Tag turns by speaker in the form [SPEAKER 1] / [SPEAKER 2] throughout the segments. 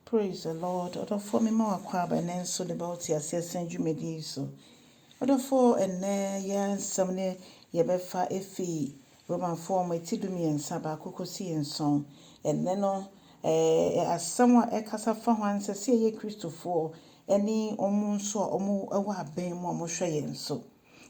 [SPEAKER 1] Praise the Lord. Ɔdɔfoɔ mema wo akwaaba ɛnnɛ nso de ba wo te aseɛ sɛn dwumadie yi so. Ɔdɔfoɔ ɛnnɛ yɛn nsɛm ne yɛbɛfa efi Romanfoɔ wɔn ti 13 1 kɔsi 7. Ɛnnɛ no asɛm a ɛkasa fa ho ansɛ sɛ yɛyɛ Kristofoɔ ɛne wɔn nso a wɔn wɔ abɛn mu a wɔhwɛ yɛn so.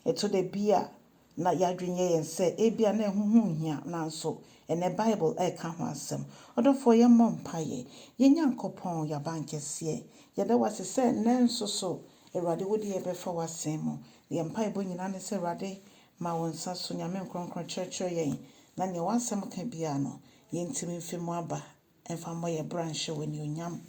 [SPEAKER 1] Ɛtɔ da bi a na yɛadwene yɛ yɛn sɛ ebia na ɛho ho nhia nanso ɛnɛ Bible ɛreka ho asɛm. Ɔdɔfoɔ yɛmmɔ mpaeɛ. Yɛn Nyankopɔn yɛn abankɛseɛ. Yɛda wo ase sɛ nnɛ nso so Awurade wode yɛn bɛfa w'asɛm mu. Yɛn mpaebɔ nyinaa ne sɛ Awurade ma wo nsa so Nyame nkronkron kyerɛkyerɛ yɛn na nea w'asɛm ka biara no yɛntumi mfi mu aba ɛmfa mmɔ yɛn bra nhyɛ wɔ anuonyam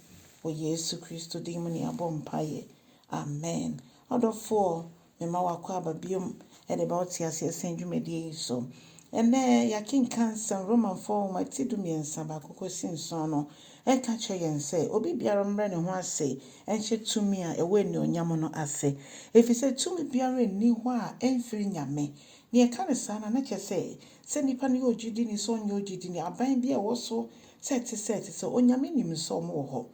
[SPEAKER 1] wɔ Yesu Kristo din mu ne yɛabɔ mpaeɛ. Amen. Ɔdɔfoɔ mema wo akwaaba biom ɛde ba wo te aseɛ sɛn dwumadie yi so. Ɛnnɛ yɛakenka nsɛm Romanfoɔ nwoma ti 13 1 kɔsi 7 no ɛka kyerɛ yɛn sɛ obi biara mmrɛ ne ho ase ɛnhyɛ tumi a ɛwɔ anuonyam no ase. Ɛfiri sɛ tumi biara nni hɔ a ɛmfiri Nyame. Nea ɛka ne saa no na kyerɛ sɛ sɛ nnipa no yɛ ogyidini sɛ ɔnyɛ ogyidini aban bi a ɛwɔ so sɛ ɛte sɛ ɛte sɛ Onyame nim sɛ ɔmo wɔ hɔ.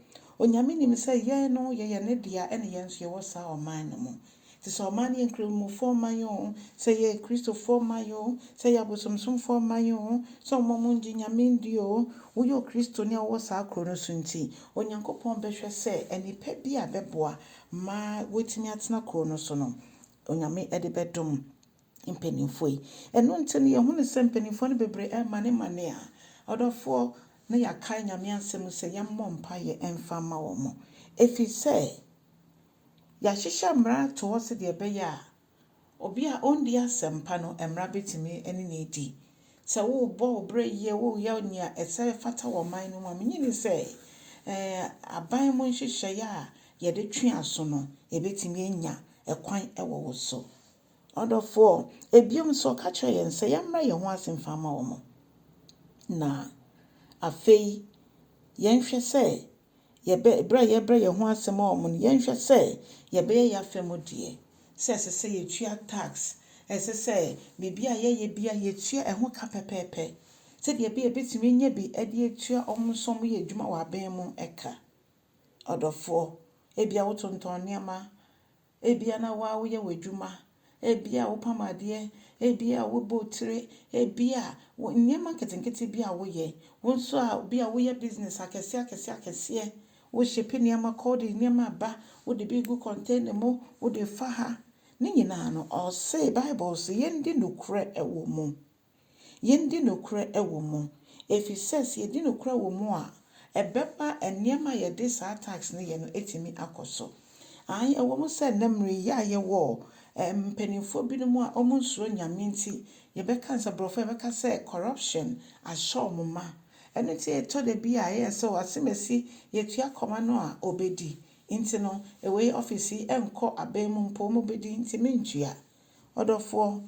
[SPEAKER 1] Onyame nim sɛ yɛn no yɛyɛ ne dea ɛne yɛn nso yɛwɔ saa ɔman no mu. Nti sɛ ɔman no yɛ nkramofoɔ man o, sɛ yɛ Kristofoɔ man o, sɛ yɛ abosomsomfoɔ man o, sɛ ɔmo a ɔmo ngye Nyame ndi o, woyɛ Okristoni a wɔwɔ saa kuro no so nti, Onyankopɔn bɛhwɛ sɛ nnipa bi a bɛboa ma wɔatumi atena kuro no so no, Onyame ɛde bɛdom mpanimfoɔ yi. Ɛno nti no yɛhunu sɛ mpanimfoɔ no bebree ɛmane a, ɔdɔfoɔ na yɛakae Nyame asɛm sɛ yɛmmɔ mpaeɛ ɛmfa mma wɔn. Ɛfiri sɛ, yɛahyehyɛ mmara ato hɔ sɛdeɛ ɛbɛyɛ a obi a ɔndi asɛmpa no mmara bɛtumi ne no adi. Sɛ worebɔ wo berɛ yie, woreyɛ nea ɛsɛ fata wɔ ɔman no mu a, menye ni sɛ aban mu nhyehyɛeɛ a yɛde twe aso no, yɛbɛtumi anya ɛkwan wɔ wo so. Ɔdɔfoɔ, ebiom nso ɔka kyerɛ yɛn sɛ yɛmmrɛ yɛn ho ase mfa mma wɔn. Na afei, yɛnhwɛ sɛ yɛbɛ berɛ a yɛbrɛ yɛn ho ase ma wɔn no, yɛnhwɛ sɛ yɛbɛyɛ yɛn afa mu deɛ. Sɛ ɛsɛ sɛ yɛtua tax, ɛsɛ sɛ biribi a yɛyɛ bia yɛtua ɛho ka pɛpɛɛpɛ. Sɛdeɛ ɛbɛyɛ yɛbɛtumi anya bi de atua wɔn nso a wɔyɛ adwuma wɔ aban mu ɛka. Ɔdɔfoɔ, ebia wotontɔn nneɛma, ebia na wo ara woyɛ w'adwuma, ebia wopam adeɛ, ebia wobɔ tire, ebia nneɛma nketenkete bi a woyɛ. Wo nso a bi a woyɛ business akɛseɛ akɛseɛ akɛseɛ, woship nneɛma kɔ, wode nneɛma aba, wode bi gu container mu, wode fa ha. Ne nyinaa no, ɔse Bible sɛ yɛndi nokorɛ wɔ mu. Yɛndi nokorɛ wɔ mu. Ɛfiri sɛ sɛ yɛdi nokorɛ wɔ mu a, ɛbɛma nneɛma a yɛde saa tax no yɛ no atumi akɔ so. Ae, ɛwɔ mu sɛ nnɛ mmerɛ yi a yɛwɔ mpanimfoɔ binom a wɔn nsuro Nyame nti, yɛbɛka sɛ borɔfo yɛbɛka sɛ corruption ahyɛ wɔn ma. Ɛno nti ɛtɔ da bi a ɛyɛ sɛ asɛm yɛtua kɔma no a ɔbɛdi. Nti no, ɛwɔ office yi ɛnkɔ aban mu mpo wɔn bɛdi nti mentua. Ɔdɔfoɔ,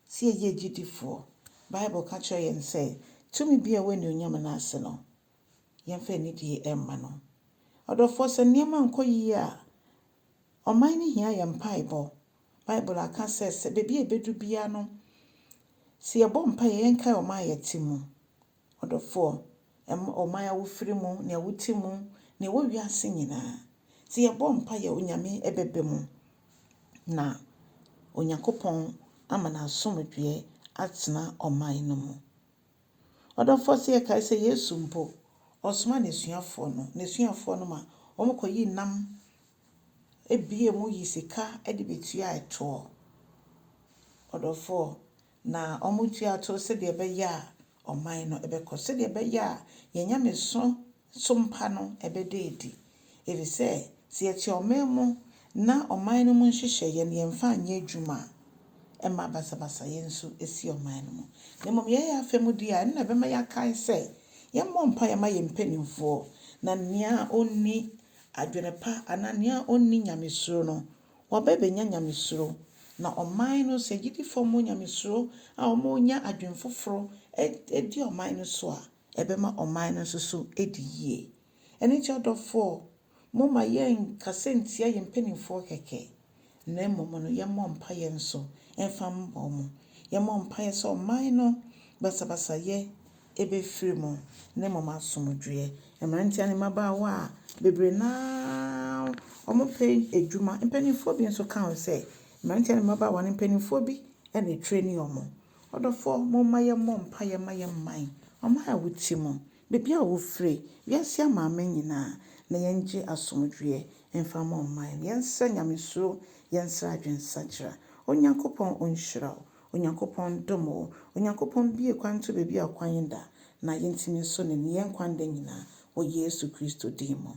[SPEAKER 1] sɛ yɛyɛ agyidifoɔ, Bible ka kyerɛ yɛn sɛ tumi bi a ɛwɔ anuonyam no ase no, yɛmfa anidie mma no. Ɔdɔfoɔ sɛ nneɛma nkɔ yie a, ɔman no hia yɛn mpaebɔ. Bible aka sɛ sɛ baabi a ɛbɛduru biara no, sɛ yɛbɔ mpaeɛ yɛnkae ɔman a yɛte mu. Ɔdɔfoɔ, ɔman a wofiri mu, nea wote mu, nea ɛwɔ wiase nyinaa. Sɛ yɛbɔ mpaeɛ Onyame ɛbɛba mu na Onyankopɔn ama n'asomdwoeɛ atena ɔman no mu. Ɔdɔfoɔ sɛ yɛkae sɛ Yesu mpo, ɔsoma n'asuafoɔ no, n'asuafoɔ no ma wɔkɔyii nam ebie mu yi sika de bɛtua ɛtoɔ. Ɔdɔfoɔ, na wɔtua toɔ sɛdeɛ ɛbɛyɛ a ɔman no ɛbɛkɔ, sɛdeɛ ɛbɛyɛ a yɛn nyamesom sompa no ɛbɛda adi. Ɛfiri sɛ, sɛ yɛte ɔman mu na ɔman no mu nhyehyɛeɛ no yɛmfa anyɛ adwuma a, ɛma basabasayɛ nso si ɔman no mu. Na mmom yɛyɛ afa mu deɛ a, ɛno na ɛbɛma yɛakae sɛ yɛmmɔ mpaeɛ mma yɛn mpanimfoɔ na nea ɔnni adwene pa anaa nea ɔnni nyamesuro no, waba abɛnya nyamesuro. Na ɔman no sɛ agyidifoɔ mo nyamesuro a wɔnya adwene foforɔ adi ɔman no so a, ɛbɛma ɔman no nso so adi yie. Ɛno nti ɔdɔfoɔ, momma yɛnkasa ntia yɛn mpanimfoɔ kɛkɛ, na mmom no yɛmmɔ mpaeɛ nso ɛmfa mma wɔn. Yɛmmɔ mpaeɛ sɛ ɔman no basabasayɛ ɛbɛfiri mu na mmom asomdwoeɛ. Mmeranteɛ ne mmabaawa a Bebree no ara wɔpɛ adwuma. Mpanimfoɔ bi nso ka ho sɛ mmeranteɛ ne mmabaawa no mpanimfoɔ bi na ɛtraini wɔn. Ɔdɔfoɔ, momma yɛmmɔ mpaeɛ mma yɛn man, ɔman a wote mu, baabi a wofiri, wiase amanaman nyinaa, na yɛngye asomdwoeɛ mfa mma ɔman no. Yɛnsrɛ nyamesuro, yɛnsrɛ adwensakyera. Onyankopɔn ɔnhyira wo. Onyankopɔn ndom wo. Onyankopɔn bue kwan nto baabi a kwan da, na yɛntumi nsɔ n'ani yɛn nkwa nna nyinaa wɔ Yesu Kristo din mu.